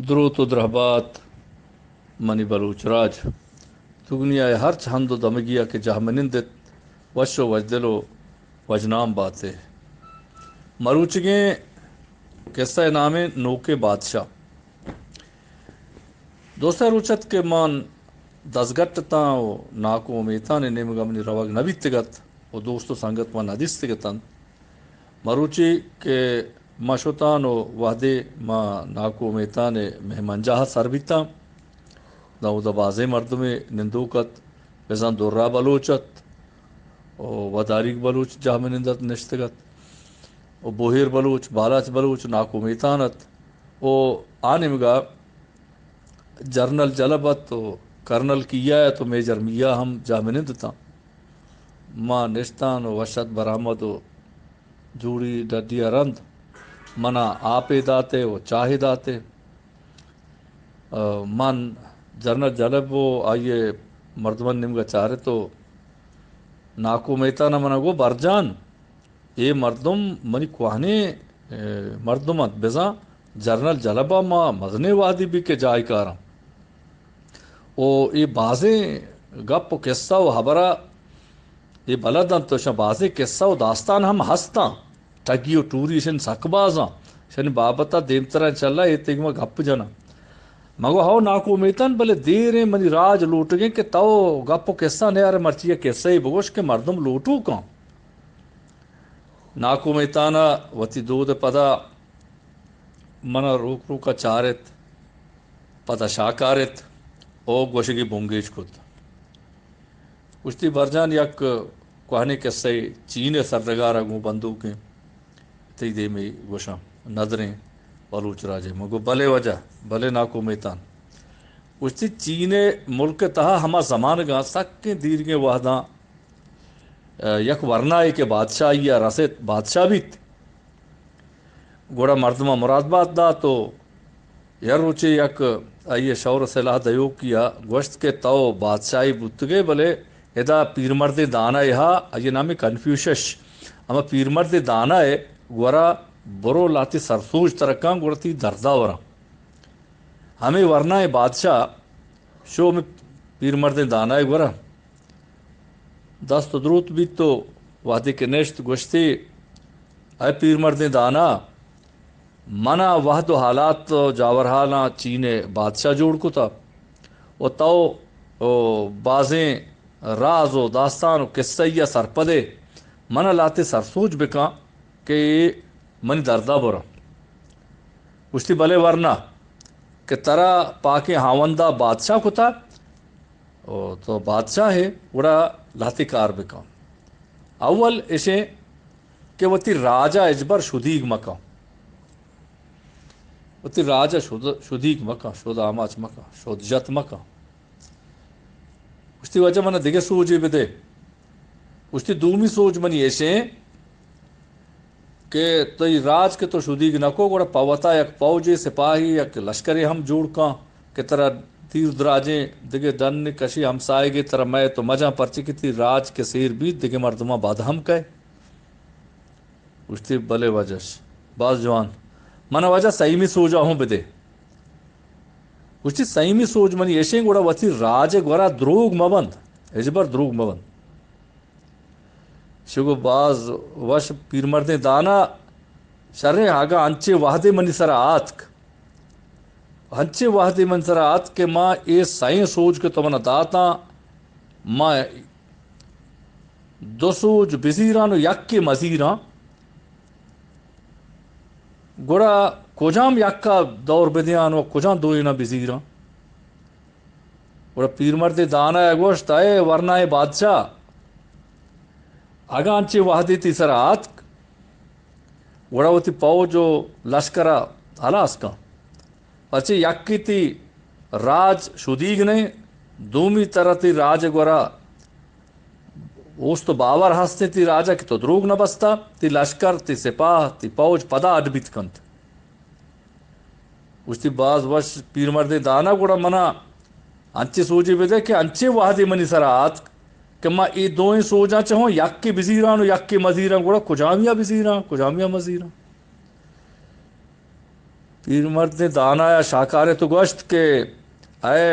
دروت و درہبات منی بلوچ راج۔ دگنیا ء ہرچ ہند و دمگیا کہ جہمنند ات، وش و وشدل و وشنام بات ئے۔ مروچیگیں کسہ ء نام انت نوکیں بادشاہ۔ دو سئے روچ ات کہ من دزگٹ اتاں و ناکو امیتان ء نیمگا منی روگ نہ بیتگ ات و دوست و سنگت من نہ دیستگ اتنت۔ مروچی کہ ما شتان و وہدے ما ناکو امیتان ء مہمانجاہ ء سر بیتاں، داں اودا بازیں مردمے نندوک ات، بزاں درا بلوچ ات و وداریگ بلوچ جہمنند ات نشتگ ات و بوہیر بلوچ، بالاچ بلوچ، ناکو امیتان ات و آ نیمگا جنرل جلب ات و کرنل کیا ات و میجر میا ہم جہمنند اتاں۔ ما نشتان و وش ات برآمد و جوڑی ڈڈی ء رند منا آپے داتے و چاہے داتے۔ ء من جنرل جلب و آئی ء مردمانی نیمگا چارت و ناکو میتان ء منا گو، برجان، اے مردم منی کوہنیں، ء، مردم انت، بزاں جنرل جلب ء ما مزنیں وہدی بی کہ جاہی کاراں۔ و اے بازیں گپ و قصہ و ہبرا اے بلد انت، و شاں بازیں قصہ و داستان ہم ہستاں۔ ٹگی و ٹوری اشن سک بازاں۔ اشانی بابتا دیمترا انشاءاللہ اے تیگ ما گپ جناں۔ مگو ہو ناکو میتان، بلے دیریں منی راج لوٹگیں کہ تو گپ و قصہ نیارے، مرچی یک قصہ ای بگوش کہ مردم لوٹوکاں۔ ناکو میتانا وتی دود پدا منا روک روکا چارت، پدا شاکارت او گوشگی بنگیج کت۔ گوشتی، برجان، یک کوہنیں قصہ چین ء سرڈگار ء گوں بندوکیں تئی دیمے گوشاں، ندریں بلوچ راجے۔ من گو، بلے واجہ، بلے ناکو میتان۔ گوشتی، چین ء ملک ء تہا ہما زمانگاں سکیں دیرگیں وہداں، ء، یک ورنائے کہ بادشاہی ء رست، بادشاہ بیت، گڑا مردماں مراد بات دات و یک روچے یک آئی ء شور سلاہ دیوکی ء گوشت کہ تو بادشاہی بوتگے، بلے ادا پیرمردیں دانا ء ہا، آئی ء نام کنفیوشش، ہما پیرمردیں دانا ء گورا برو، لہتے سرسوج ترکاں، گڑا تی دردا وراں۔ ہمے ورنائیں بادشاہ شو ہمے پیرمردیں دانا ء گورا دست و دروت بیت و وہدے کہ نشت، گوشتی، اے پیرمردیں دانا، منا وہد و حالات و جاورحالاں چین ء بادشاہ جوڑ کتا و تو و بازیں راز و داستان و قصہ ء سرپدے، منا لہتے سرسوج بکاں کہ اے منی دردا برا۔ گوشتی، بلے ورنا کہ ترا پاکیں ہاوندا بادشاہ کتا، او تو بادشاہ ئے، گڑا لہتے کار بکن۔ اول اشیں کہ وتی راج ء ہچبر شدیگ مکن۔ وتی راج ء شد-، شدیگ مکن، شد آماچ مکن، شد جت مکن۔ گوشتی، واجہ، من ء دگہ سوجے بدے۔ گوشتی، دومی سوج منی اشیں کہ تئی راج کہ تو شدیگ نہ کو، گڑا پہ وتا یک پوجے، سپاہی، یک لشکرے ہم جوڑ کن کہ ترا دیر دراجیں دگہ ڈن کشی، ہمساہگے ترا مئیت و مجاں، پرچے کہ تئی راج کہ سیر بیت، دگہ مردماں بد ہم کئے۔ گوشتی، بلے واجہ، باز جوان۔ من ء واجہ سئیمی سوج ء ہوں بدے۔ گوشتی، سئیمی سوج منی اشیں، گڑا وتی راج ء گورا دروگ مہ بند، ہچبر دروگ مہ بند۔ شگو باز وش پیرمردیں دانا، شریں، اگاں انچیں وہدے منی سرا آتک، انچیں وہدے منی سرا آتک کہ ما اے سئیں سوج کہ تو منا داتاں، ما دو سوج بزیران و یکے مزیران، گڑا کجام یکا دور بدیان و کجام دوئینا بزیران؟ گڑا پیرمردے دانا ء گوشت، اے ورنائیں بادشاہ، اگاں انچیں وہدے تئی سرا آتک، گڑا وتی پوج و لشکر ء ہلاس کن۔ پرچے یکے تئی راج شدیگ نہ انت، دومی ترا تئی راج ء گورا اوست و باور ہست انت تئی راج ء کہ تو دروگ نہ بستہ، تئی لشکر، تئی سپاہ، تئی پوج پدا اڈ بیت کنت۔ گوشتی، باز وش پیرمردیں دانا، گڑا منا انچیں سوجے بدے کہ انچیں وہدے منی سرا آتک کہ ما اے دوئیں سوجاں چہ ہوں یکے بزیران و یکے مزیران، گڑا کجامیا بزیران، کجامیا مزیران؟ پیرمردیں دانایا شاکارے تو گوشت کہ اے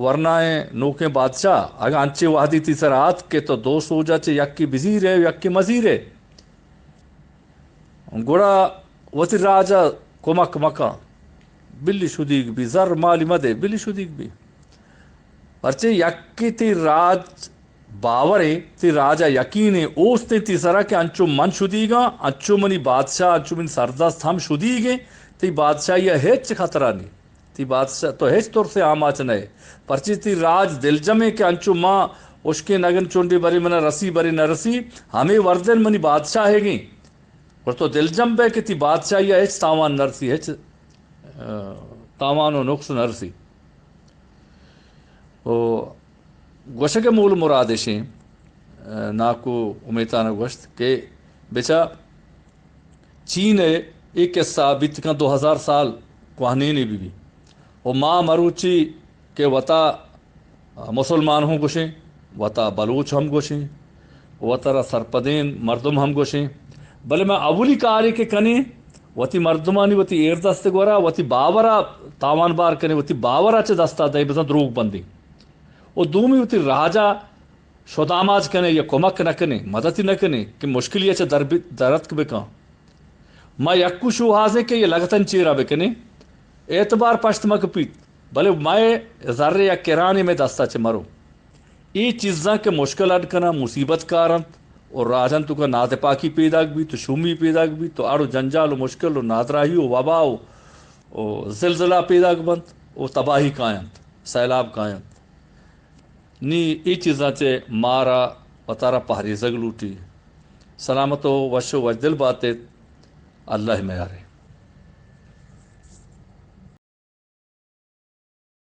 ورنائیں نوکیں بادشاہ، اگاں انچیں وہدی تئی سرا آتک کہ تو دو سوجا چہ یکے بزیرے و یکے مزیرے، گڑا وتی راجا کمک مکن، بلی شدیگ بی، زر مالی مدے، بلی شدیگ بی۔ پرچے یکے تئی راج باورے، تئی راجا یقینے، اوستیں تئی سرا کہ انچو من شدیگاں، انچو منی بادشاہ، انچو منی سردست ہم شدیگیں، تئی بادشاہیا ہچ خطرہ نی۔ تئی بادشاہ، تو ہچ ترسے آماچ نئے۔ پرچے تئی راج دلجمیں کہ انچو ما اشکیں نگن چنڈے برے منا رسی، برے نہ رسی، ہمے وردن منی بادشاہیگیں۔ گڑا تو دلجم بئے کہ تئی بادشاہیا ہچ تاوان نہ رسی، ہچ، آ، تاوان و نقص نہ رسی۔ و گوشگ ء مول مراد اش انت، ناکو امیتان ء گوشت کہ بچا چین ء اے قصہ بیت کن دو ہزار سال کوہنینے بہ بی، و ما مروچی کہ وتا مسلمان ہم گوشیں، وتا بلوچ ہم گوشیں، وترا سرپدین مردم ہم گوشیں، بلے ما اولی کارے کہ کنیں، وتی مردمانی وتی ایردست گورا وتی باورا تاوان بار کنیں، وتی باورا چہ دستا دئیں، بزاں دروگ بندیں۔ و دومی وتی راجا شد آماچ کنیں یا کمک نہ کنیں، مدتی نہ کنیں کہ مشکلی ء چہ در بی-، در اتک بکن۔ ما یکو شوہازیں کہ یہ لگتن چیرا بکنیں، اعتبار پشت مہ کپیت، بلے مئے زر یا کرانے مئے دستا چہ مرو۔ اے چیزاں کہ مشکل اڈ کناں، مصیبت کارنت و راجان توکا ناتپاکی پیداک بیت و شومی پیداک بیت و اڑ و جنجال و مشکل و نادراہی و وبا و، و زلزلہ پیداک بنت و تباہی کاینت، سیلاب کاینت۔ نی اے چیزاں چہ مارا وتارا پہریزگ لوٹی۔ سلامت و وش و وشدل بات ات۔ اللہ میارے۔